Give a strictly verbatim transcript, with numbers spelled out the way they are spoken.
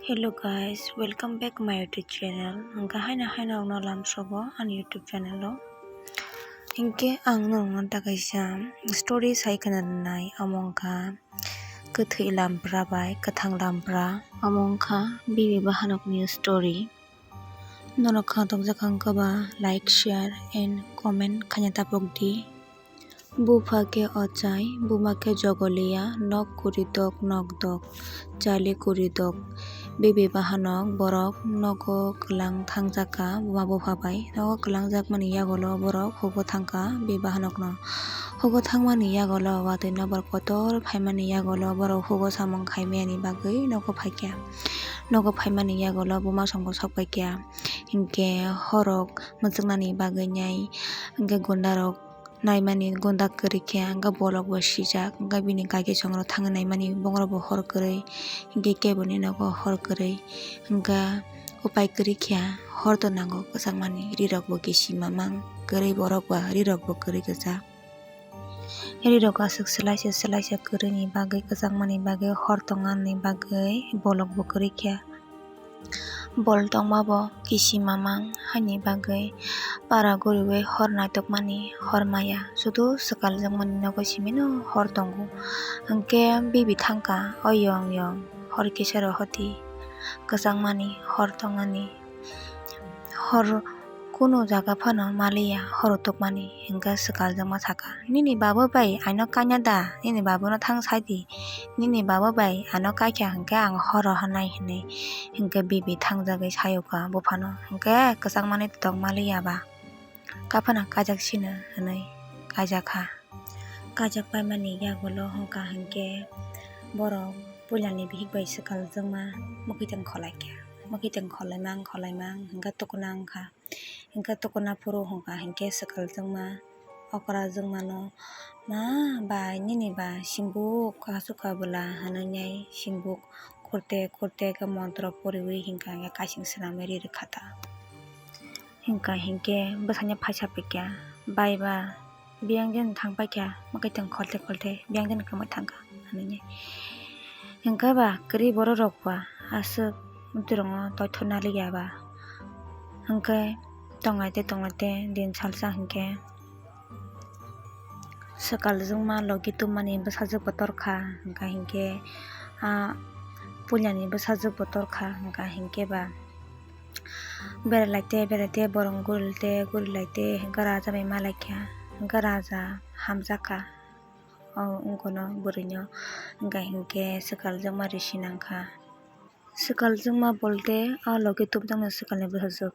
Hello guys, welcome back my YouTube channel. Hwnkhe haino haino rokno lamsogo ani YouTube channel o. Hinkhe ang norokno takaisa story sai khna rwnai, omo wngkha kwthwi lampra bai kwthang lampra, omo wngkha Bibi Bahanokni story. Norok khna tokjak wngkha ba like, share and comment khaina tapok di. Bupha khe ochai, buma khe jogoliya, nok kuri dok, nok dok, chali kuri dok. Bibi Bahanok borok nogo kwlang thangjakha buma bupha bai. Nogo kwlangjakmani yagulo borok hugo thangkha Bibi Bahanokno. Hugo thangmani yagulo watwi nokbar kotor phaimani yagulo borok hugo samung khaimayani bagwi nogo phaikha. Nogo phaimani yagulo buma songbo sok paikha. Hinkhe horok mwchwknani bagwi nai hinkhe gundarok naimani gunda kwrwi khe, hwnkhe bolok bo sijak, hwnkhe bini kaki songrok thangwi naimani bongrok bo hor kwrwi, hinkhe keboni nogo hor kwrwi, hwnkhe upai kwrwi khe hor to nango kwchangmani, rirok bo kisi mamang kwrwi, borok ba rirok bo kwrwi kwchak. Rirok aswk swlaisa swlaisa kwrwini bagwi, kwchangmani bagwi, hor tongmani bagwi bolok bo kwrwi khe. Bol tongma bo kisi mamang haini bagwi para guriwi hor naitokmani hor maya, sudu swkal jwkmani nogo simino hor tongo. Hinkhe Bibi thangkha o yong yong hor kisaro hoti kwchangmani hor tongmani hor kunu jaga phano maliya hor tokmani. Hinkhe swkal jwkma sakha, "Nini baba bai ano kanya da? Nini babano thang sai di. Nini baba bai ano kaikha hinkhe ang horo hanai," hinwi hinkhe Bibi thangjagwi sayokha buphano. Hinkhe kwchangmani tongma liya ba, kaphana kaijak sino hinwi kaijakha. Kaijak paimani yagulo hwnkha hinkhe borok puilani bihik bai swkal jwkma mwkhwitwng kholaikha. Mwkhwitwng kholaimang kholaimang hinkhe tukuna wngkha. Hinkhe tukuna phuru hwnkha hinkhe swkal jwkma okra jwkmano, "Ma bai, nini ba simbuk kasu kabwla," hwnwi nai simbuk khurte khurte khe montro poriwi hinkha hinkhe kaising swnamwi ri rwkha ta. Hinkha hinkhe bwsanya phaisa paikha, "Bai ba, biyang jani thang paikha, mwkhwitwng kholte kholte biyang jani kwmwi thangkha," hwnwi nai. Hinkhe ba kwrwi borok rok ba aswk bwtwi rokno toithor naliya ba. Hinkhe tonglaite tonglaite din salsa hinkhe swkal jwkma logi tubumani bwsajwk bo torkha, hinkha hinkhe a puilani bwsajwk bo torkha, hinkha hinkhe ba beralaite beralaite borok gurilaite gurilaite hinkhe raja bai malaikha, hinkhe raja hamjakha o wngkha no bwrwino, hinkha hinkhe swkal jwkma risi nangkha. Swkal jwkma bolte a logi tubjaknai swkalni bwsajwk.